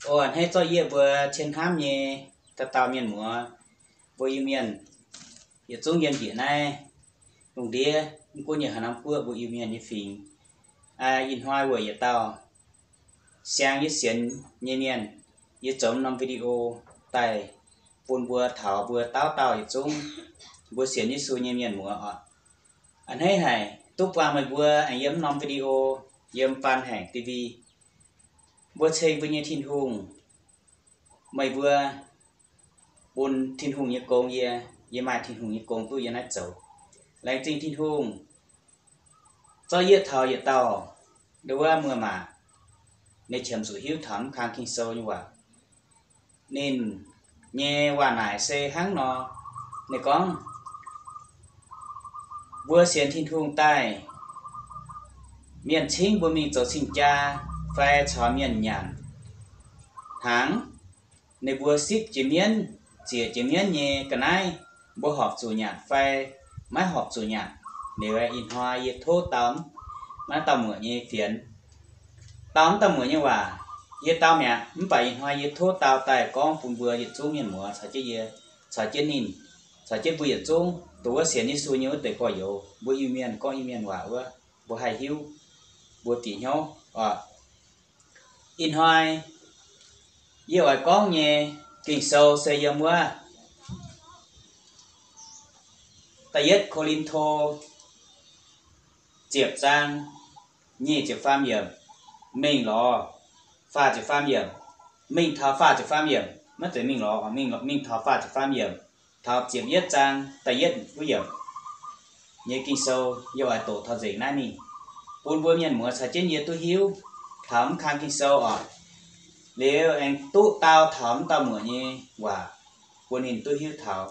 O a'hneiv zorqv yie mbuo cien hnamv nyei dauh dauh mienh muoz, mbuo Iu-Mienh yietc zungv yiem njiec naaiv lungh ndiev, mv gunv yiem haaix norm guoqv mbuo Iu-Mienh nyei fingx. Ih hnoi weic yietc dauh siang yie sienx nyei mienh, yie zoux norm video daaih bun mbuo taux mbuo dauh dauh yietc zungv mbuo sienx Yesu nyei mienh muoz oc. A'hneiv haic duqv buangh meih mbuo aengx yiem norm video, yiem Faan Haengc TV. Mbuo ceng mbuo nyei Tin-Hungh, meih mbuo bun Tin-Hungh nyei gong yie, yie maaih Tin-Hungh nyei gong duqv yie naaiv zoux. Laengz zingh Tin-Hungh zorqv yie taux yietc dauh ndo wuov muoz-maac, ninh qiemx zuqc hiuv taux mv kang Ging-Sou nyei waac. Ninh nyei waac naaic se hnangv nor, ninh gorngv, mbuo sienx Tin-Hungh daaih, mienh cingv mbuo mingh zoux cing-jaa fai caux mienh nyanc hnaangx, ninh mbuo sipv jiex mienv, ziec jiex mienv nyei ga'naaiv, mbuo horpc zuqc nyanc fai maiv horpc zuqc nyanc. Liuz ih hnoi yie tov dau, maiv dauh muoc nyei fienx, dau mv dauh muoc nyei waac, yie dau mi'aqv. Mv baac ih hnoi yie tov dau daaih gorngv bun mbuo yietc zungv mienh muoz caux jienv yie, caux jienv ninh, caux jienv mbuo yietc zungv dongh wuov sienx Yesu nyei wuov deix gorx-youz, mbuo Iu-Mienh gorngv Iu-Mienh waac wuov, mbuo haih hiuv, mbuo bieqc hnyouv oc. Ih hnoi yie oix gorngv nyei Ging-Sou se yiem wuov da'yietv Ko^lin^to ziepc zaang nyic ziepc faam yiemc mingh lorz faah ziepc faam yiemc, mingh taux faah ziepc faam yiemc, maiv zeiz mingh lorz, mingh taux faah ziepc faam yiemc, taux ziepc yietv zaang da'yietv wuov yiemc nyei Ging-Sou. Yie oix doqc taux nzengc naaiv mingh bun mbuo mienh muoz caux jienv yie duqv hiuv taux mv kang Ging-Sou oc. Liuz aengx duqv dau taux mv dauh muoc nyei waac bun ninh duqv hiuv taux.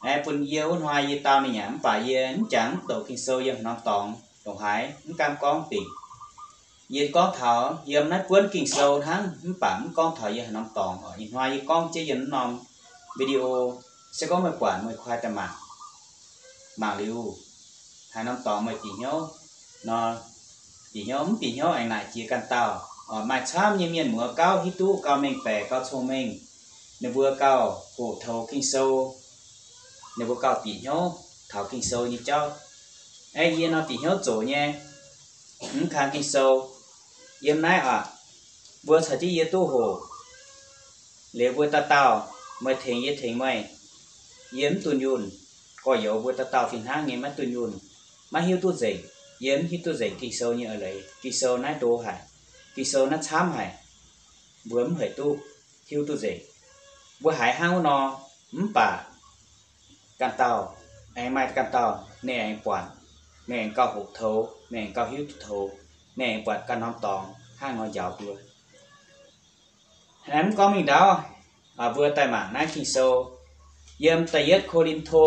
Aeqv, bun yie wuov hnoi yie dau ninh yaac mv baac yie mv jangx mv doqc Ging-Sou yiem haaix norm dorngx ndongc haaix mv gaamv gorngv dingc. Yie gorngv taux yiem naaiv buonv Ging-Sou hnangv mv baac mv gorngv taux yiem haaix norm dorngx oc. Ih hnoi yie gorngv jienv yiem mv norm video, se gorngv meih buatc meih kuaai daaih mangc, mangc liuz haaix norm dorngx meih bieqc hnyouv nor, bieqc hnyouv, mv bieqc hnyouv aengx naaic jiex ganh dauh oc. Maaih camv nyei mienh muoz gauh hiuv duqv, gauh mengh baeqc, gauh cong-mengh, ninh mbuo gauh hoqc toux Ging-Sou, ninh mbuo gauh bieqc hnyouv taux Ging-Sou nyei jauv. Aeqv, yie nor bieqc hnyouv zoqc nyei mv kang Ging-Sou yiem naaiv oc. Mbuo caux jienv yie duqv hoqc liuz mbuo dauh dauh, meih tengx yie tengx meih, yie mv dunh yunh. Gorx-youz mbuo dauh dauh fih hnangv nyei maiv dunh yunh, maiv hiuv duqv nzengc. Yie mv hiuv duqv nzengc Ging-Sou nyei eix leiz. Ging-Sou naaiv ndo haic, Ging-Sou naaiv camv haic, mbuo mv heic duqv hiuv duqv nzengc. Mbuo haiz hnangv wuov nor, mv baac ganh dauh aengx maaih ganh dauh ninh aengx buatc, ninh aengx gauh hoqc toux, ninh aengx gauh hiuv duqv toux, ninh aengx buatc ganh norm dorngx hnangv nor njaaux mbuo. Mv gorngv mingh ndaauv, mbuo daaih mangc naaiv Ging-Sou yiem da'yietv Ko^lin^to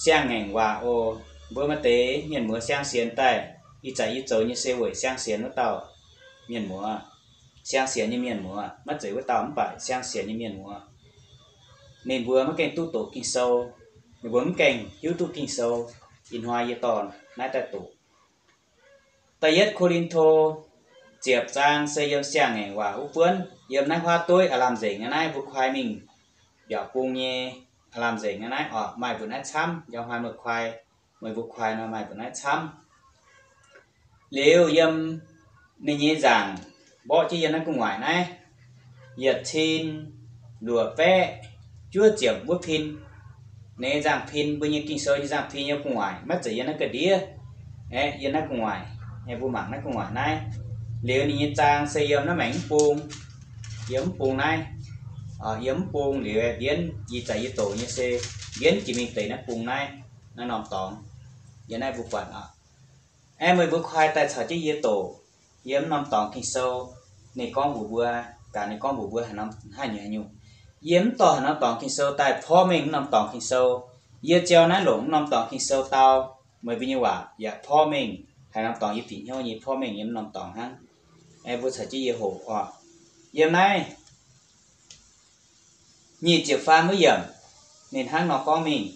siang-ngaengc waac oc. Mbuo maaih deix mienh muoz siang sienx daaih, ih zanc yie zoux nyei se weic siang sienx wuov dauh mienh muoz, siang sienx nyei mienh muoz, maiv zeiz wuov dauh mv baac siang sienx nyei mienh muoz. Ninh mbuo maiv gaengh duqv doqc Ging-Sou, ninh mbuo mv gaengh hiuv duqv Ging-Sou. Ih hnoi yie dorh naaiv daaih doqc. Da'yietv Ko^lin^to ziepc zaang se yiem siang-ngaengc waac wuov buonv, yiem naaiv huaav dueiv aav lamh nzengc aqv. Naaiv mbuo kuaai mingh mbiaauc bung nyei aav lamh nzengc aqv. Naaiv oc, maaih mbuo naaiv camv, njang hnoi meih kuaai, meih mbuo kuaai nor maaih mbuo naaiv camv. Liuz yiem ninh nyei nzaangc mborqv jienv yiem naaiv gu'nguaaic naaiv, yietc cin luoqc baeqv juov ziepc wuov pin. Ninh nyei nzangc-pin, mbuo nyei Ging-Sou nyei nzangc-pin yiem gu'nguaaic, maiv zeiz yiem naaiv ga'ndiev. Aeqv, yiem naaiv gu'nguaaic, aeqv, mbuo mangc naaiv gu'nguaaic naaiv. Liuz ninh nyei zaang se yiem naaiv maengx mv bung, yiem mv bung naaiv, yiem mv bung liuz mbienv, ih zanc yie doqc nyei se mbienv jiex mingh deix naaiv bung naaiv, naaiv norm dorngx. Yiem naaiv mbuo buatc oc. Aeqv, meih mbuo kuaai daaih caux jienv yie doqc yiem mv norm dorngx Ging-Sou, ninh gorngv mbuox mbuo, gaax ninh gorngv mbuox mbuo haaix norm haaix nyungc haaix nyungc. Yie mv dorh haaix norm dorngx Ging-Sou daaih porv mengh mv norm dorngx Ging-Sou. Yie ziouc naaiv longc mv norm dorngx Ging-Sou dau meih mbuo nyei waac yaac porv mengh haaix norm dorngx yie bieqc hnyouv nyei porv mengh yiem mv norm dorngx hnangv. Aeqv, mbuo caux jienv yie hoqc oc. Yiem naaiv nyic ziepc faam wuov yiemc, ninh hnangv nor gorngv mingh,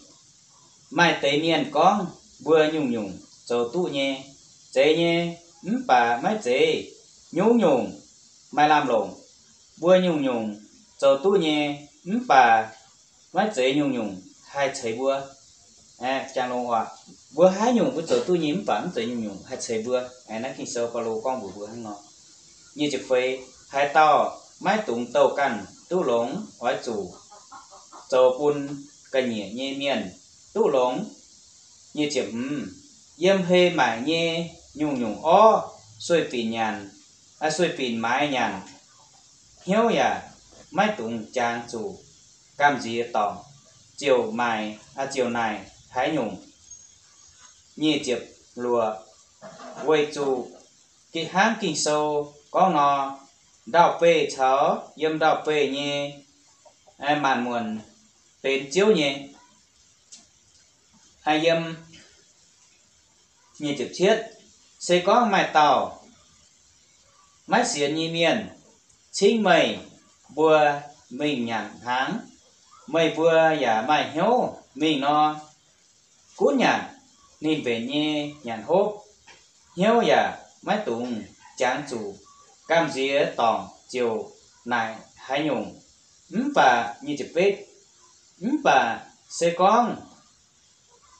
maaih deix mienh gorngv mbuo nyungc-nyungc zoux duqv nyei, zeiz nyei, mv baac maiv zeiz nyungc-nyungc maaih lamh longc. mbuo nyungc-nyungc zoux duqv nyei, mv baac maiv zeiz nyungc-nyungc haih ceix mbuo. Mbuo haaix nyungc mbuo zoux duqv nyei mv baac mv zeiz nyungc-nyungc haih ceix mbuo. Naaiv Ging-Sou Baulo gorngv mbuox mbuo hnangv nor. Nyic ziepc feix, haaix dauh maiv dungx douh ganh duqv longx, oix zuqc zoux bun ga'nyiec nyei mienh duqv longx. Nyic ziepc hmz, yiem hei maaic nyei nyungc-nyungc orv sueih binc nyanc, sueih binc maaiz nyanc, hnyouv yaac maiv dungx jangx zuqc gamh nziex dorngc, ziouc maaiz, ziouc naaic haaix nyungc. Nyic ziepc luoqc, weic zuqc hnangv Ging-Sou gorngv nor, ndau-beih caux yiem ndau-beih nyei maanc muonc benx ziouv nyei. Yiem nyic ziepc cietv, se gorngv maaih dauh maiv sienx nyei mienh cingv meih mbuo mingh nyanc hnaangx, meih mbuo yaac maaih hnyouv mingh nor, gunv nyanc ninh mbenc nyei nyanc hopv, hnyouv yaac maiv dungx jangx zuqc gamh nziex dorngc ziouc naaic haaix nyungc. Mv baac nyic ziepc betv, mv baac se gorngv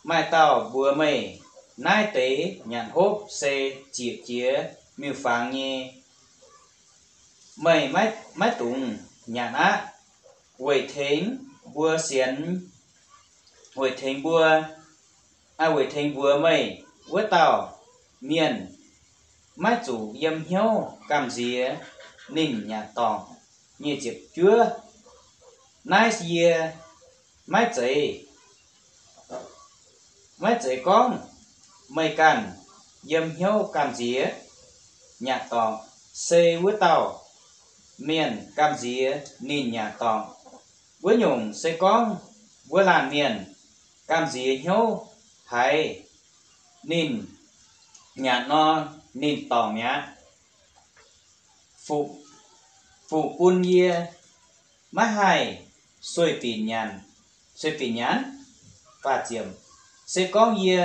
maaih dauh mbuox meih, naaiv deix nyanc hopv se ziec jiex miuc-fangx nyei, meih maiv dungx nyanc aqv, weic tengx mbuo sienx, weic tengx mbuo, weic tengx mbuox meih, wuov dauh mienh maiv zuqc yiem hnyouv gamh nziex ninh nyanc dorngc. Nyic ziepc juov, naaiv yie maiv zeiz, maiv zeiz gorngv meih ganh yiem hnyouv gamh nziex nyanc dorngc, se wuov dauh mienh gamh nziex ninh nyanc dorngc. Wuov nyungc se gorngv wuov laanh mienh gamh nziex hnyouv haiz ninh nyanc nor, ninh dorngc mi'aqv. Fuqc bun yie maiv haih sueih binc nyanc, sueih binc nyanc. Se gorngv yie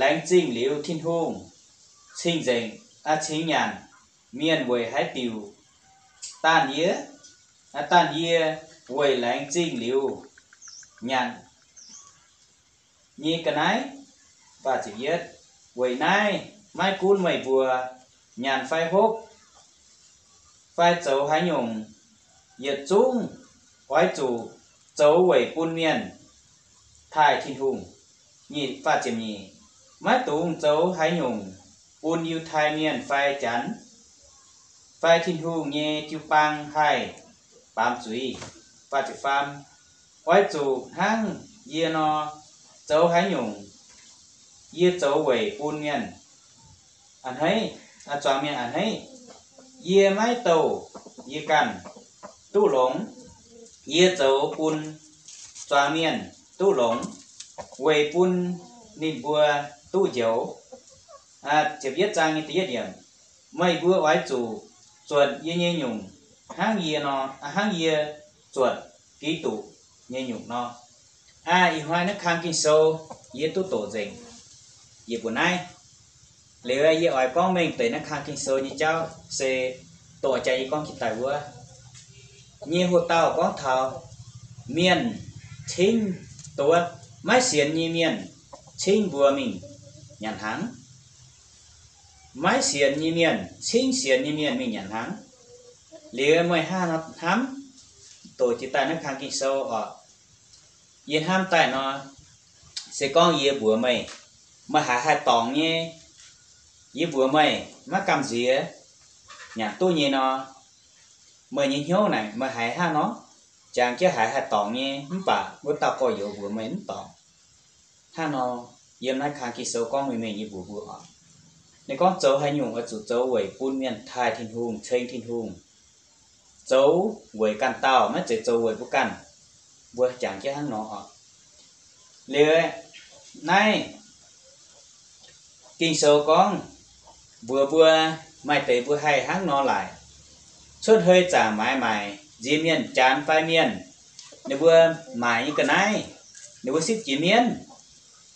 laengz zingh liuz Tin-Hungh cing-nzengc, cingx nyanc, mienh weic haaix diuc daanh yie? Daanh yie weic laengz zingh liuz nyanc nyei ga'naaiv. Weic naaiv maiv gunv meih mbuo nyanc fai hopv fai zoux haaix nyungc, yietc zungv oix zuqc zoux weic bun mienh taaih Tin-Hungh. Maiv dungx zoux haaix nyungc bun Yiutai Mienh fai Janx fai Tin-Hungh nyei jiu-baang haih baamz zuiz. Oix zuqc hnangv yie nor, zoux haaix nyungc yie zoux weic bun mienh. A'hneiv, zuangx mienh a'hneiv, yie maiv douh yie ganh duqv longx. Yie zoux bun zuangx mienh duqv longx, weic bun ninh mbuo duqv njoux. Ziepc yietv zaang nyei da'yietv yiemc, meih mbuo oix zuqc zuotc yie nyei nyungc hnangv yie nor, hnangv yie zuotc Giduc nyei nyungc nor. Ih hnoi naaiv kang Ging-Sou yie duqv doqc nzengc, yie mbuo naaiv. Liuz yie oix gorngv mengh deix naaiv kang Ging-Sou nyei jauv se doqc jaax yie gorngv jiex daaih wuov nyei hoc-dauh gorngv taux mienh cingv, dongh wuov maiv sienx nyei mienh cingv mbuo mingh nyanc hnaangx. Maiv sienx nyei mienh cingv sienx nyei mienh mingh nyanc hnaangx. Liuz meih hnangv hnamv, doqc jiex daaih naaiv kang Ging-Sou oc. Yie hnamv daaih nor, se gorngv yie mbuox meih, meih haiz haih dorngc nyei, yie mbuox meih maiv gamh nziex nyanc duqv nyei nor, meih nyei hnyouv naaic meih haiz hnangv nor, jangx jienv haiz haih dorngc nyei, mv baac wuov dauh gorx-youz mbuox meih mv dorngc. Hnangv nor, yiem naaiv kang Ging-Sou gorngv mengh mengh nyei mbuox mbuo oc. Ninh gorngv zoux haaix nyungc oix zuqc zoux weic bun mienh taaih Tin-Hungh, ceng Tin-Hungh. Zoux weic ganh dauh, maiv zeiz zoux weic mbuo ganh. Mbuo jangx jienv hnangv nor oc. Liuz naaiv Ging-Sou gorngv mbuox mbuo, maaih deix mbuo haih hnangv nor laaic. Cuotv hei zaangc maaiz maaic nziex mienh, janx fai mienh, ninh mbuo maaic nyei ga'naaiv, ninh mbuo sipv jiex mienv,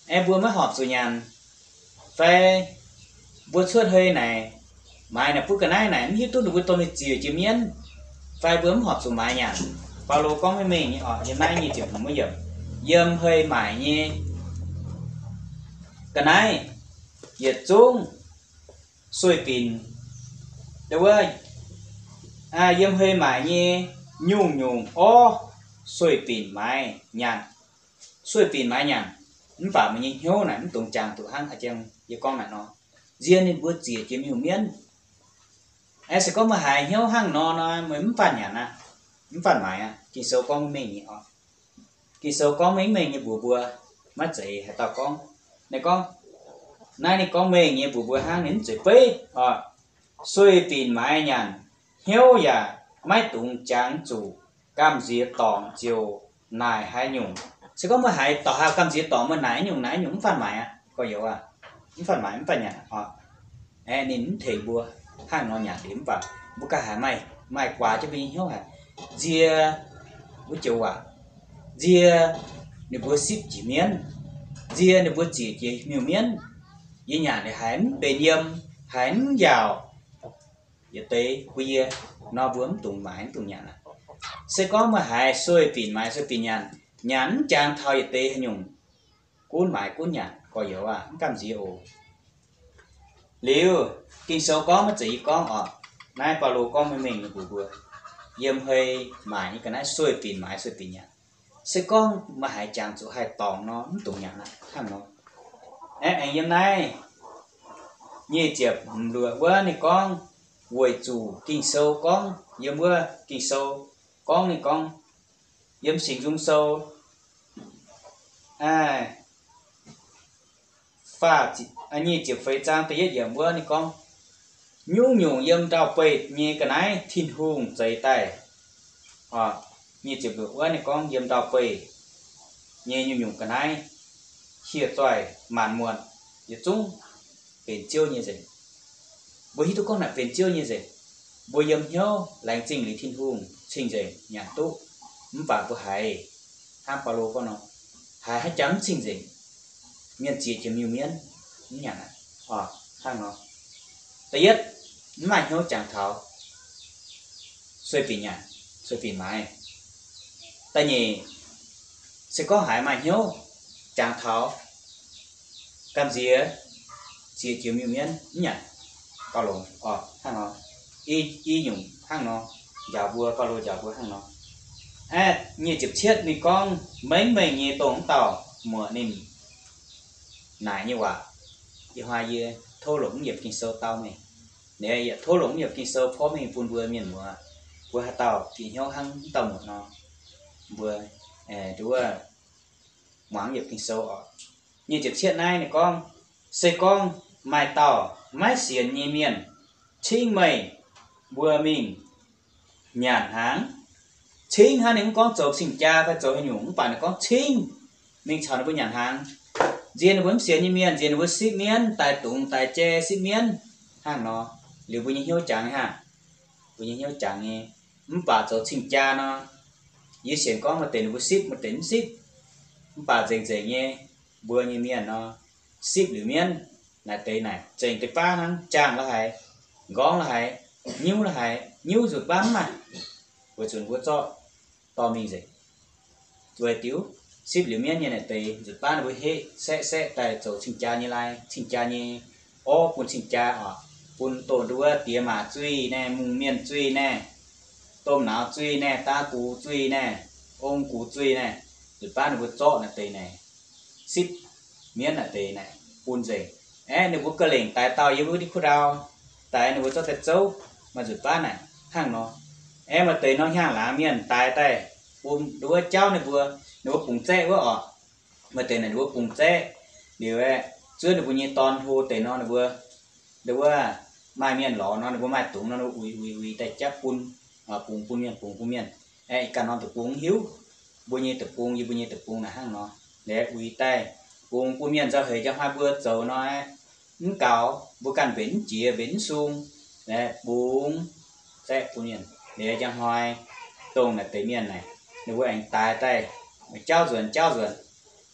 aengx mbuo maiv horpc zuqc nyanc. Fai mbuo cuotv hei naaic, maaiz naaic buov ga'naaiv naaic, mv hiuv duqv ninh mbuo dorh mingh ziec jiex mienv, fai mbuo mv horpc zuqc maaiz nyanc. Baulo gorngv maiv mengh nyei oc, yiem naaiv nyic ziepc hmz wuov yiemc, yiem hei maaic nyei ga'naaiv yietc zungv sueih binc, wuov, yiem hei maaic nyei nyungc-nyungc orv sueih binc maaiz nyanc. Sueih binc maaiz nyanc, mv baac meih nyei hnyouv naaic mv dungx jangx zuqc hnangv yie gorngv naaic nor, nzie ninh mbuo ziec jiex miuc-mienv. Aeqv, se gorngv meih haiz hnyouv hnangv nor nor, meih mv faanh nyanc aqv, mv faanh maaiz aqv. Ging-Sou gorngv maiv mengh nyei oc. Ging-Sou gorngv maiv mengh nyei mbuox mbuo, maiv zeiz haaix dauh gorngv. Ninh gorngv, naaiv ninh gorngv mengh nyei mbuox mbuo hnangv, ninh mv zuqc beiv oc. Sueih binc maaiz nyanc, hnyouv yaac maiv dungx jangx zuqc, gamh nziex dorngc ziouc naaic haaix nyungc. Se gorngv meih haiz dorngc haaix, gamh nziex dorngc meih naaic haaix nyungc, naaic haaix nyungc, mv faanh maaiz aqv, gorx-youz aac, mv faanh maaiz, mv faanh nyanc oc. Aeqv, ninh mv tengx mbuo hnangv nor nyanc liuz, mv baac mbuo ganh haiz maaih, maaih guaax jienv mbuo nyei hnyouv haic. Nzie wuov joux waac, nzie ninh mbuo sipv jiex mienv, nzie ninh mbuo ziec jiex miuc-mienv. Yie nyanc liuz haiz mv benx yiem, haiz mv yaauc, yietc deix bun yie nor, mbuo mv dungx maaiz, mv dungx nyanc aqv. Se gorngv meih haiz sueih binc maaiz sueih binc nyanc, nyanc mv jangx taux yietc deix haaix nyungc, gunv maaiz gunv nyanc, gorx-youz aac, mv gamh nziex oc. Liuz, Ging-Sou gorngv, maiv zeiz yie gorngv oc, naaiv Baulo gorngv maiv mengh nyei mbuox mbuo, yiem hei maaic nyei ga'naaiv sueih binc maaiz sueih binc nyanc. Se gorngv meih haiz jangx zuqc haih dorngc nor, mv dungx nyanc aqv, hnangv nor. Aeqv, aengx yiem naaiv nyic ziepc hmz luoqc wuov ninh gorngv, weic zuqc Ging-Sou gorngv, yiem wuov Ging-Sou gorngv, ninh gorngv, yiem Singx Nzung Sou faah, nyic ziepc feix zaang da'yietv yiemc wuov ninh gorngv, nyungc-nyungc yiem ndau-beih nyei ga'naaiv Tin-Hungh zeix daaih. Nyic ziepc luoqc wuov ninh gorngv yiem ndau-beih nyei nyungc-nyungc ga'naaiv, hieh zoih maanc muotc, yietc zungv benx Ziouv nyei nzengc. Mbuo hiuv duqv gorngv naaic benx Ziouv nyei nzengc. Mbuo yiem hnyouv laengz zingh liuz Tin-Hungh cing-nzengc nyanc duqv, mv baac mbuo haiz hnangv Baulo gorngv nor, haiz haaix jangx mv cing-nzengc, mienh ziec jiex miuc-mienv, mv nyanc aqv. Hnangv nor, da'yietv, mv maaih hnyouv jangx taux sueih binc nyanc, sueih binc maaiz. Da'nyeic, se gorngv haiz maaih hnyouv jangx taux gamh nziex ziec jiex miuc-mienv, mv nyanc, gauh longx oc. Hnangv nor, i, i nyungc hnangv nor, njaaux mbuo, Baulo njaaux mbuo hnangv nor. Aeqv, nyic ziepc cietv ninh gorngv, maiv mengh nyei dongh wuov dauh muoc ninh naaic nyei waac. Ih hnoi yie tov longc mv yiemc Ging-Sou dau meih. Naaiv yie tov longc mv yiemc Ging-Sou porv mengh bun mbuo mienh muoz, mbuo haaix dauh bieqc hnyouv hnangv wuov dauh muoc nor, mbuo nduov muangx yiemc Ging-Sou oc. Nyic ziepc cietv naaiv ninh gorngv, se gorngv maaih dauh maiv sienx nyei mienh cingv meih mbuo mingh nyanc hnaangx. Cingv hnangv, ninh mv gorngv zoux cing-jaa fai zoux haaix nyungc, mv baac ninh gorngv cingv mingh caux ninh mbuo nyanc hnaangx. Nziex ninh mbuo mv sienx nyei mienh, nziex ninh mbuo sipv mienv, daaih dungz daaih jai sipv mienv hnangv nor, liuz mbuo nyei hnyouv jangx hnangv. Mbuo nyei hnyouv jangx nyei. Mv baac zoux cing-jaa nor, yie sienx gorngv maaih deix ninh mbuo sipv, maaih deix mv sipv. Mv baac nzengc nzengc nyei, mbuo nyei mienh nor, sipv liuz mienv naaic deix naaic zengc deix baav hnangv, jaangh la'haiz, nqorngv la'haiz, nyiuv la'haiz, nyiuv nzutc baav mv maaih, weic zuqc ninh mbuo zorqv dorh mingh nzengc. Weic diuc, sipv liuz mienv nyei naaic deix nzutc baav ninh mbuo heqv saeqv saeqv daaih zoux cing-jaa nyei lai, cing-jaa nyei orv bun cing-jaa oc, bun doh nduov diex maac zuiz naaiv, mungz mienh zuiz naaiv, domh nauz zuiz naaiv, daa gux zuiz naaiv, ong gux zuiz naaiv, nzutc baav ninh mbuo zorqv naaic deix naaic, sipv mienv naaic deix naaic bun nzengc. Aeqv, ninh mbuo ga'lengc daix dauh yiem wuov diuh kuv ndau, daix ninh mbuo zorqv daaih zouv, maaih nzutc baav naaic hnangv nor. Aeqv, maaih deix nor hnyangx-laangz mienh daix daaih bun nduov jauv ninh mbuo, ninh mbuo bungx zaeqv wuov oc. Maaih deix naaic ninh mbuo bungx zaeqv liuz aeqv, zuov ninh mbuo nyei dorn hlo deix nor ninh mbuo, nduov maaih mienh lorz nor ninh mbuo maaih dungz nor ninh mbuo uix uix uix daaih japv bun, bungx bun mienh, bungx bun mienh. Aeqv, ih ganh norm deic-bung mv hiuv, mbuo nyei deic-bung, yie mbuo nyei deic-bung naaic hnangv nor. Liuz uix daaih bungx bun mienh nzauh heix njang hnoi mbuo zoux nor aeqv, mv gaux, mbuo ganh mbenc mv jiex, mbenc mv sung, bungx zaeqv bun mienh. Liuz njang hnoi dongh naaic deix mienh naaic, ninh mbuo aengx daix daaih jauv nzuonx, jauv nzuonx.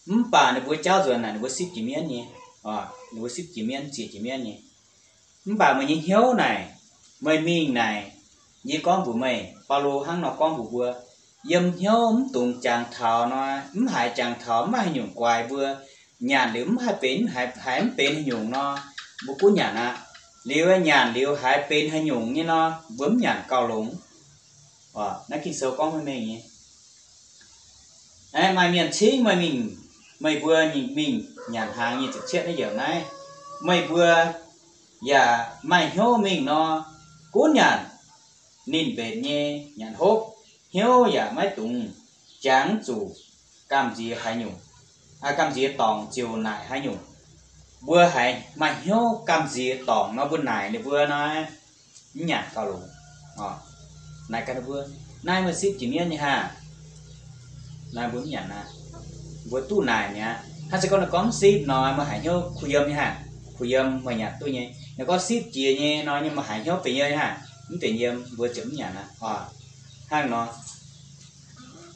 Mv baac ninh mbuo jauv nzuonx naaic ninh mbuo sipv jiex mienv nyei, ninh mbuo sipv jiex mienv, ziec jiex mienv nyei. Mv baac meih nyei hnyouv naaic, meih mingh naaic, Yie gorngv mbuox meih, Baulo hnangv nor gorngv mbuox mbuo, yiem hnyouv mv dungx jangx taux nor, mv haiz jangx taux, mv maaih haaix nyungc guaix mbuo. Nyanc liuz mv haih benx, haiz mv benx haaix nyungc nor, mbuo gunv nyanc aqv. Liuz nyanc liuz haiz benx haaix nyungc nyei nor, mbuo mv nyanc gauh longx. Naaiv Ging-Sou gorngv mengh mengh nyei. Maaih mienh cingv meih mingh, meih mbuo mingh nyanc hnaangx nyei ziepc cietv naaiv yiem naaiv, meih mbuo yaac maaih hnyouv mingh nor, gunv nyanc ninh mbenc nyei nyanc hopv, hnyouv yaac maiv dungx jangx zuqc gamh nziex haaix nyungc, gamh nziex dorngc ziouc naaic haaix nyungc. Mbuo haiz maaih hnyouv gamh nziex dorngc nor, mbuo naaic ninh mbuo nor, mv nyanc gauh longx. Naaic gaax ninh mbuo, naaiv meih sipv jiex mienv nyei haah? Naaiv mbuo mv nyanc aqv. Mbuo duqv naaic mi'aqv. Hnangv se gorngv ninh gorngv mv sipv nor, meih haiz hnyouv kuh yiem nyei haah? Kuh yiem, meih nyanc duqv nyei. Ninh gorngv sipv jiex nyei nor, meih haiz hnyouv benx yiem nyei haah? Mv benx yiem, mbuo ziouc mv nyanc aqv. Hnangv nor,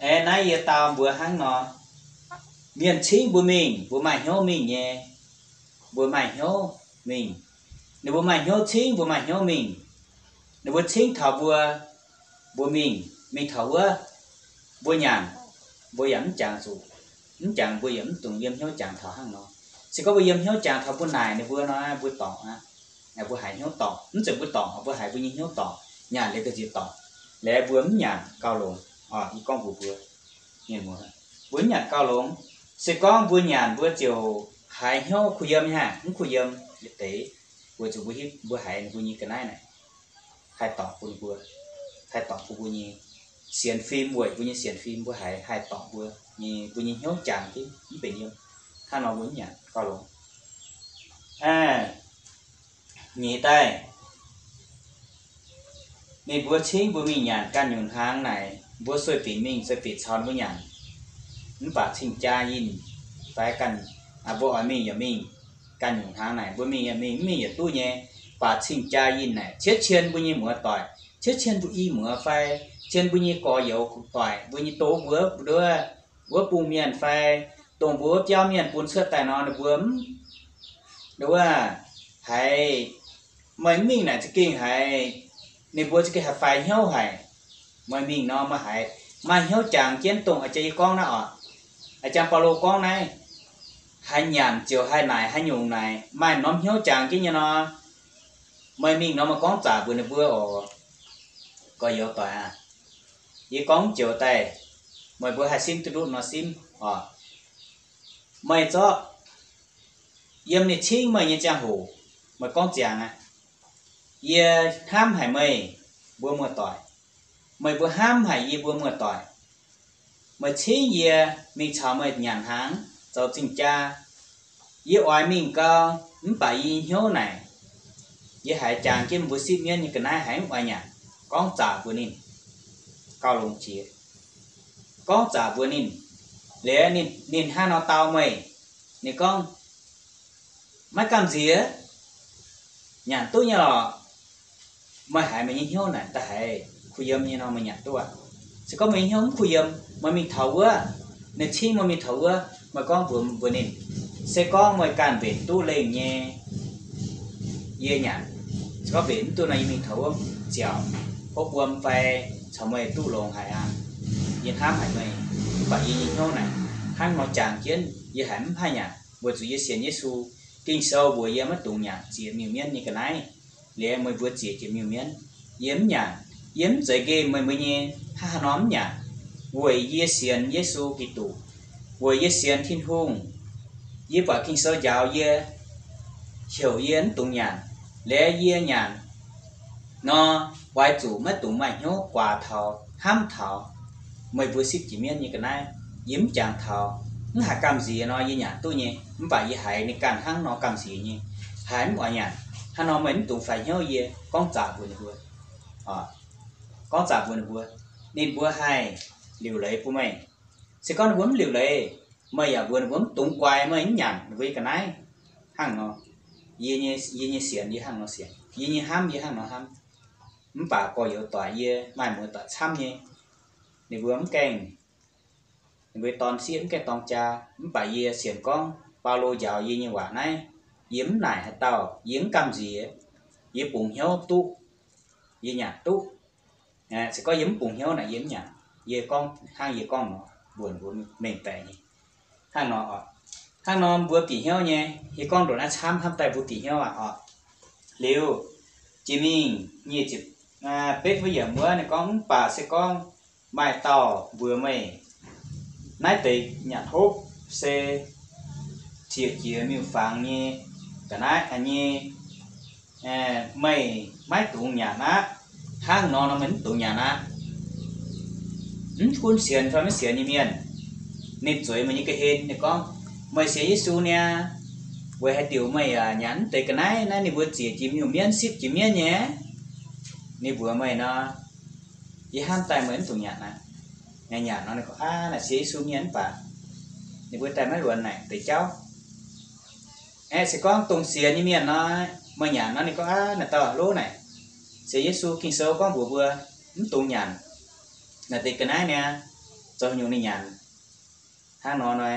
aeqv, naaiv yie dau mbuo hnangv nor, mienh cingv mbuo mingh, mbuo maaih hnyouv mingh nyei. Mbuo maaih hnyouv mingh. Ninh mbuo maaih hnyouv cingv, mbuo maaih hnyouv mingh. Ninh mbuo cingv taux mbuo, mbuo mingh, mingh taux wuov, mbuo nyanc, mbuo yaac mv jangx zuqc, mv jangx, mbuo yaac mv dungx yiem hnyouv jangx taux hnangv nor. Se gorngv mbuo yiem hnyouv jangx taux, mbuo naaic ninh mbuo nor, mbuo dorngc aqv. Mbuo haiz hnyouv dorngc, mv zeiz mbuo dorngc, mbuo haiz mbuo nyei hnyouv dorngc, nyanc liuz ga'nziex dorngc. Liuz mbuo mv nyanc gauh longx. Yie gorngv mbuox mbuo, mienh muoz, mbuo mv nyanc gauh longx. Se gorngv mbuo nyanc mbuo ziouc haiz hnyouv kuh yiem nyei haah? Mv kuh yiem, yietc deix, weic zuqc mbuo hiuv, mbuo haiz ninh mbuo nyei ga'naaiv naaic haih dorngc bun mbuo, haih dorngc bun mbuo nyei sienx fim, weic mbuo nyei sienx fim mbuo haiz haih dorngc mbuo nyei, mbuo nyei hnyouv jangx jienv mv benx yiem. Hnangv nor mbuo mv nyanc gauh longx. Nyeic daaih, ninh mbuo cingv mbuo mingh nyanc ganh nyungc hnaangx naaic, mbuo sueih binc mingh sueih binc caux ninh mbuo nyanc. Mv baac cing-jaa yinh fai ganh, mbuo oix mingh yaac mingh. Ganh nyungc hnaangx naaic mbuo mingh yaac mingh, mv mingh yaac duqv nyei. Baac cing-jaa yinh naaic cietv cien mbuo nyei muoz-doic, cietv cien mbuo i muoz fai cien mbuo nyei gorx-youz doic, mbuo nyei do mbuo, mbuo wuov bung mienh fai dongh mbuo wuov biauv mienh bun cuotv daaih nor, ninh mbuo mv, wuov, haiz meih mv mingh naaic za'gengh haiz, ninh mbuo za'gengh haih faix hnyouv haic. Meih mingh nor meih haiz maaih hnyouv jangx jienv dongh a'jang yie gorngv naaiv oc. A'jang Baulo gorngv naaiv, haaix nyanc ziouc haih naaic haaix nyungc naaic, maaih norm hnyouv jangx jienv nyei nor, meih mingh nor meih gorngv zaqc mbuox ninh mbuo oc. Gorx-youz doic aah, yie gorngv joux daaih, meih mbuo haih simv duqv ndutv nor simv oc. Meih zorqv yiem ninh cingv meih nyei ziangh hoc, meih gorngv ziangx aqv. Yie hnamv haic meih mbuo muoz-doic. Meih mbuo hnamv haic yie mbuo muoz-doic. Meih cingv yie mingh caux meih nyanc hnaangx, zoux zingh jaa. Yie oix mingh gau, mv baac yie nyei hnyouv naaic, yie haiz jangx jienv mbuo sipv mienv nyei ga'naaiv haiz mv oix nyanc. Gorngv zaqc mbuox ninh, gauh longx jiex. Gorngv zaqc mbuox ninh, liuz ninh, ninh hnangv nor dau meih. Ninh gorngv, maiv gamh nziex, nyanc duqv nyei lorqc. Meih haiz meih nyei hnyouv naaic da'haiz kuh yiem nyei nor, meih nyanc duqv aqv. Se gorngv meih nyei hnyouv mv kuh yiem, meih mingh taux wuov, ninh cingv meih mingh taux wuov, meih gorngv mbuox, mbuox ninh, se gorngv meih ganh mbenc duqv lengh nyei, yie nyanc. Se gorngv mbenc mv duqv nor, yie mingh taux wuov ziouc hopv wuom fai caux meih duqv longx haic aqv. Yie hnamv haic meih, mv baac yie nyei hnyouv naaic hnangv nor jangx jienv, yie haiz mv haih nyanc, weic zuqc yie sienx Yesu. Ging-Sou mbuox yie maiv dungx nyanc ziex miuc-mienv nyei ga'naaiv. Liuz meih mbuo ziex jiex miuc-mienv, yie mv nyanc. Yie mv zeiz nqemh meih mbuo nyei hnangv haaix nor mv nyanc, weic yie sienx Yesu Giduc, weic yie sienx Tin-Hungh. Yie buatc Ging-Sou njaaux yie, heuc yie mv dungx nyanc. Liuz yie nyanc nor, oix zuqc maiv dungx maaih hnyouv guaax taux, hnamv taux meih mbuo sipv jiex mienv nyei ga'naaiv. Yie mv jangx taux, mv haiz gamh nziex nor yie nyanc duqv nyei, mv baac yie haiz ninh ganh hnangv nor gamh nziex nyei, haiz mv oix nyanc. Hnangv nor meih mv dungx faix hnyouv yie. Gorngv zaqc mbuox ninh mbuo, gorngv zaqc mbuox ninh mbuo, ninh mbuo haih liuc leiz bun meih. Se gorngv ninh mbuo mv liuc leiz, meih yaac mbuox ninh mbuo mv dungx guaix meih mv nyanc ninh mbuo nyei ga'naaiv. Hnangv nor, yie nyei, yie nyei sienx yie hnangv nor sienx, yie nyei hnamv yie hnangv nor hnamv. Mv baac gorx-youz doic yie maaih muoz-doic camv nyei, ninh mbuo mv gaengh, ninh mbuo dorn sieqv mv gaengh dorng jaa. Mv baac yie sienx gorngv Baulo njaaux yie nyei waac naaiv, yie mv naaic haaix dauh, yie mv gamh nziex, yie bungx hnyouv duqv, yie nyanc duqv. Se gorngv yie mv bungx hnyouv naaic yie mv nyanc. Yie gorngv hnangv yie gorngv nor, mbuox mbuo mengh baeqc nyei. Hnangv nor oc. Hnangv nor mbuo bieqc hnyouv nyei, yie gorngv ndongc naaiv camv hnamv daaih mbuo bieqc hnyouv aqv oc. Liuz, jiex mingh nyic ziepc betv wuov yiemc wuov ninh gorngv, mv baac se gorngv maaih dauh mbuox meih, naaiv deix nyanc hopv se ziec jiex miuc-fangx nyei ga'naaiv nyei, meih maiv dungx nyanc aqv. Hnangv nor nor meih mv dungx nyanc aqv. Mv gunv sienx fai maiv sienx nyei mienh, ninh zueiz meih nyei ga'hlen, ninh gorngv, meih sienx Yesu niaa, weic haaix diuc meih yaac nyanc mv deix ga'naaiv? Naaiv ninh mbuo ziec jiex miuc-mienv, sipv jiex mienv nyei. Ninh mbuox meih nor, yie hnamv daaih meih mv dungx nyanc aqv. Nyanc nor ninh gorngv, aav, naaic sienx Yesu mienh mv baac ninh mbuo daaih maiv luonx naaic deix jauv. Aeqv, se gorngv dongh sienx nyei mienh nor, meih nyanc nor ninh gorngv, aav, naaic dauh lov naaic, sienx Yesu, Ging-Sou gorngv mbuox mbuo mv dungx nyanc naaic deix ga'naaiv niaa, zoux haaix nyungc ninh nyanc. Hnangv nor nor,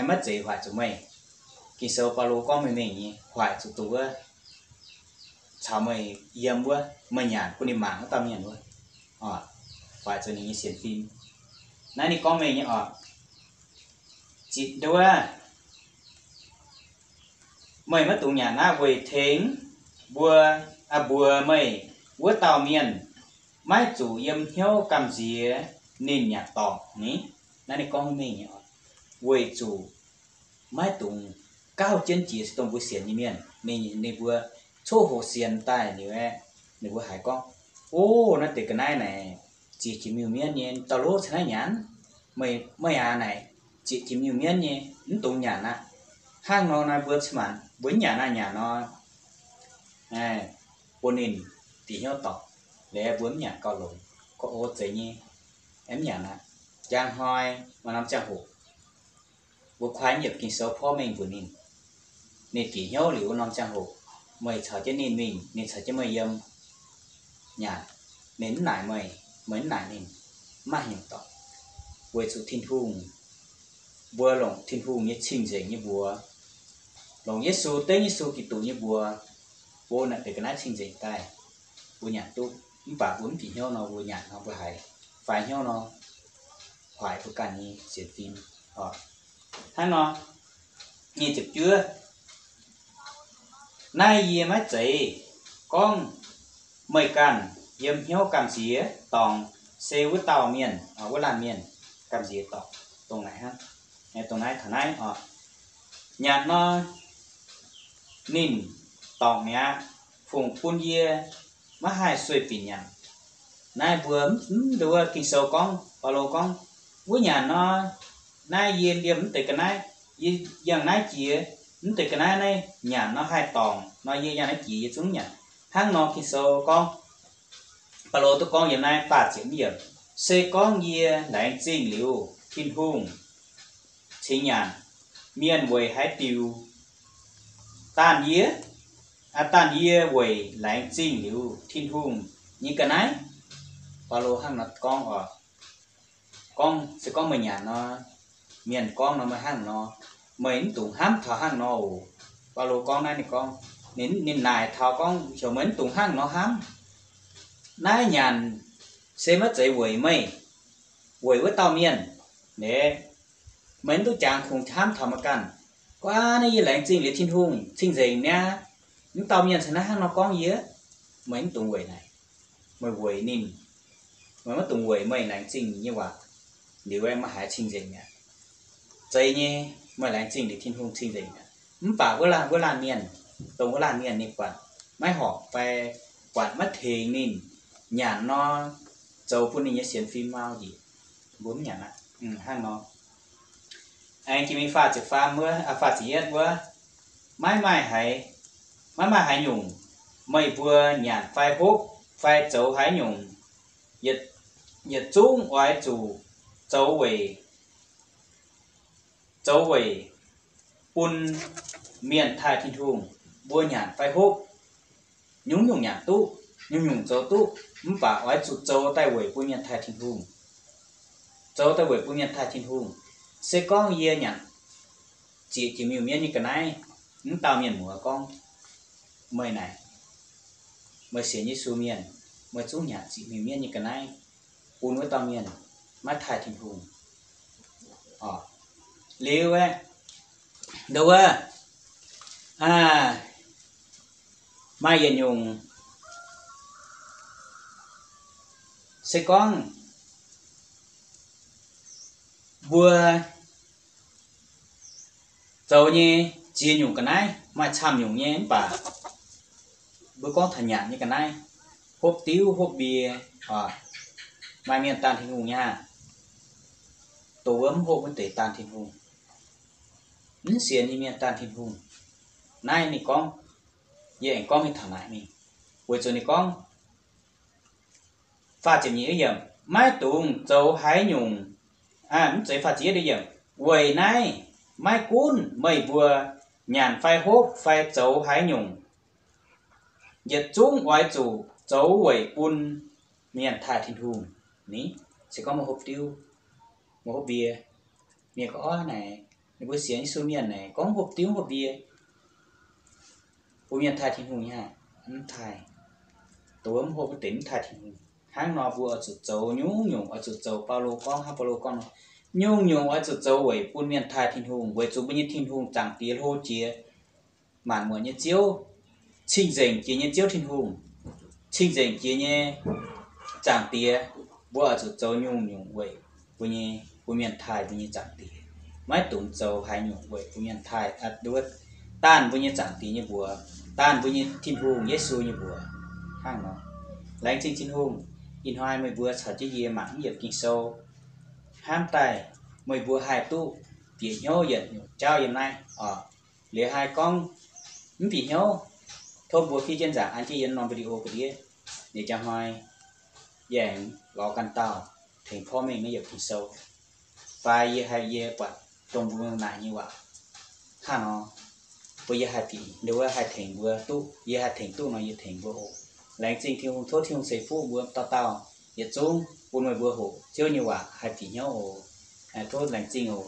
maiv zeiz hoic zuqc meih. Ging-Sou Baulo gorngv mengh mengh nyei, hoic zuqc dongh wuov caux meih yiem wuov, meih nyanc bun ninh mangc wuov dauh mienh wuov, hoic zuqc ninh nyei sienx fim. Naaiv ninh gorngv mengh nyei oc. Zitc nduov, meih maiv dungx nyanc naaiv weic tengx mbuo, mbuox meih wuov dauh mienh maiv zuqc yiem hnyouv gamh nziex ninh nyanc dorngc ni. Naaiv ninh gorngv mengh nyei oc, weic zuqc maiv dungx gauh jienv jiex se dongh mbuo sienx nyei mienh. Ninh, ninh mbuo coqv hoqc sienx daaih liuz aeqv, ninh mbuo haiz gorngv, o, naaiv deix ga'naaiv naaic ziec jiex miuc-mienv nyei, dauh lov cingx naaiv nyanc. Meih, meih aac naaic ziec jiex miuc-mienv nyei, mv dungx nyanc aqv. Hnangv nor naaiv mbuo cin-maanc mbuo mv nyanc naaiv nyanc nor, bun ninh bieqc hnyouv dorngc, liuz mbuo mv nyanc gauh longx. Gorngv, o, zeiz nyei, mv nyanc aqv. Njang hnoi maaih norm ziangh hoc mbuo kuaaiv yiemc Ging-Sou porv mengh mbuox ninh, ninh bieqc hnyouv liuz wuov norm ziangh hoc, meih caux jienv ninh mingh, ninh caux jienv meih yiem nyanc, ninh mv naaic meih, meih mv naaic ninh, mv maaih haaix nyungc dorngc. Weic zuqc Tin-Hungh, mbuo longc Tin-Hungh nyei cing-nzengc nyei mbuox, longc Yesu, dengv Yesu Giduc nyei mbuox, bun naaiv deix ga'naaiv cing-nzengc daaih, mbuo nyanc duqv. Mv baac mbuo mv bieqc hnyouv nor, mbuo nyanc nor mbuo haiz faix hnyouv nor, hoic mbuo ganh nyei sienx fim. Hnangv nor, nyic ziepc juov, naaiv yie maiv zeiz gorngv meih ganh yiem hnyouv gamh nziex dorngc, se wuov dauh mienh, wuov laanh mienh gamh nziex dorngc, dongh naaiv hnangv. Dongh naaiv taux naaiv oc, nyanc nor ninh dorngc mi'aqv, fungc bun yie maiv haih sueih binc nyanc. Naaiv mbuo mv, mv, nduov Ging-Sou gorngv, Baulo gorngv, wuov nyanc nor, naaiv yie liemh mv deix ga'naaiv, yie yangh naaiv jiex, mv deix ga'naaiv naaiv nyanc nor haih dorngc nor, yie yangh naaiv jiex yie zungv nyanc. Hnangv nor Ging-Sou gorngv, Baulo duqv gorngv yiem naaiv faah ziepc yiemc, se gorngv yie laengz zingh liuz Tin-Hungh cingx nyanc, mienh weic haaix diuc daanh yie, daanh yie weic laengz zingh liuz Tin-Hungh nyei ga'naaiv? Baulo hnangv nor gorngv oc. Gorngv, se gorngv meih nyanc nor, mienh gorngv nor meih hnangv nor, meih mv dungx hnamv taux hnangv nor oc. Baulo gorngv naaiv ninh gorngv, ninh, ninh naaic taux gorngv heuc meih mv dungx hnangv nor hnamv. Naaiv nyanc se maiv zeiz weic meih, weic wuov dauh mienh. Naaiv, meih mv duqv jangx kungx hnamv taux meih ganh. Gorngv, aav, naaiv yie laengz zingh liuz Tin-Hungh cing-nzengc niaa, wuov dauh mienh cingx naaiv hnangv nor gorngv yie. Meih mv dungx weic naaic. Meih weic ninh, meih maiv dungx weic meih laengz zingh nyei waac liuz meih haiz cing-nzengc mi'aqv. Zeiz nyei, meih laengz zingh liuz Tin-Hungh cing-nzengc mi'aqv. Mv baac wuov laanh, wuov laanh mienh, dongh wuov laanh mienh ninh buatc maiv horpc fai buatc maiv tengx ninh nyanc nor, zoux bun ninh nyei sienx fim mau njiec, mbuo mv nyanc aqv. Hnangv nor, aengx jiex mingh faah ziepc faam wuov, faah ziepc yietv wuov, maiv maaih haaix, maiv maaih haaix nyungc meih mbuo nyanc fai hopv fai zoux haaix nyungc, yietc, yietc zungv oix zuqc zoux weic, zoux weic bun mienh taaih Tin-Hungh. Mbuo nyanc fai hopv, nyungc-nyungc nyanc duqv, nyungc-nyungc zoux duqv, mv baac oix zuqc zoux daaih weic bun mienh taaih Tin-Hungh. Zoux daaih weic bun mienh taaih Tin-Hungh. Se gorngv yie nyanc zieqc jiex miuc-mienv nyei ga'naaiv, wuov dauh mienh muoz gorngv, meih naaic, meih sienx Yesu mienh, meih zungv nyanc ziqc mingh mienv nyei ga'naaiv bun wuov dauh mienh maiv taaih Tin-Hungh. Liuz aeqv, nduov wuov, maaih yietc nyungc se gorngv mbuo zoux nyei ziex nyungc ga'naaiv maaih camv nyungc nyei mv baac mbuo gorngv taux nyanc nyei ga'naaiv, hopv diuv hopv mbie, maaih mienh daanh Tin-Hungh nyei aqv. Dongh wuov mv hopv wuov deix daanh Tin-Hungh, mv sienx nyei mienh daanh Tin-Hungh. Naaiv ninh gorngv, yie aengx gorngv mingh taux naaic mingh, weic zuqc ninh gorngv, faah ziepc nyeic yiemc, maiv dungx zoux haaix nyungc, mv zeiz faah ziepc yietv yiemc, weic naaiv maiv gunv meih mbuo nyanc fai hopv fai zoux haaix nyungc, yietc zungv oix zuqc zoux weic bun mienh taaih Tin-Hungh. Ni, se gorngv meih hopv diuv, meih hopv mbie, mienh gorngv, Orv, naaic ninh mbuo sienx Yesu mienh naaic gorngv hopv diuv hopv mbie bun mienh taaih Tin-Hungh nyei aqv. Mv taaih. Dongh wuov mv hopv wuov deix mv taaih Tin-Hungh. Hnangv nor mbuo oix zuqc zoux nyungc-nyungc, oix zuqc zoux Baulo gorngv, hnangv Baulo gorngv nor, nyungc-nyungc oix zuqc zoux weic bun mienh taaih Tin-Hungh, weic zuqc mbuo nyei Tin-Hungh Zaangc Diex hlo jiex, maanc muotc nyei Ziouv, cing-nzengc jiex nyei Ziouv Tin-Hungh, cing-nzengc jiex nyei Zaangc Diex. Mbuo oix zuqc zoux nyungc-nyungc weic mbuo nyei, bun mienh taaih mbuo nyei Zaangc Diex. Maiv dungx zoux haaix nyungc weic bun mienh taaih, daanh mbuo nyei Zaangc Diex nyei mbuox, daanh mbuo nyei Tin-Hungh Yesu nyei mbuox. Hnangv nor, laengz zingh Tin-Hungh, ih hnoi meih mbuo caux jienv yie mangc yiemc Ging-Sou, hnamv daaih meih mbuo haih duqv bieqc hnyouv yietc nyungc jauv yiem naaiv oc. Liuz haih gorngv mv bieqc hnyouv, tov mbuo fiev jienv nzaangc an jienv yie norm video ga'ndiev. Liuz jangx hnoi yie aengx lorz ganh dauh tengx porv mengh naaiv yiemc Ging-Sou, fai yie haih, yie buatc dongh mbuo naaic nyei waac hnangv nor, mbuo yie haih bieqc, nduov haih tengx mbuo duqv, yie haih tengx duqv nor yie tengx mbuo oc. Laengz zingh Tin-Hungh, tov Tin-Hungh ceix fuqv mbuo dauh dauh yietc zungv bun meih mbuo hoqc Ziouv nyei waac haih bieqc hnyouv oc. Tov laengz zingh oc.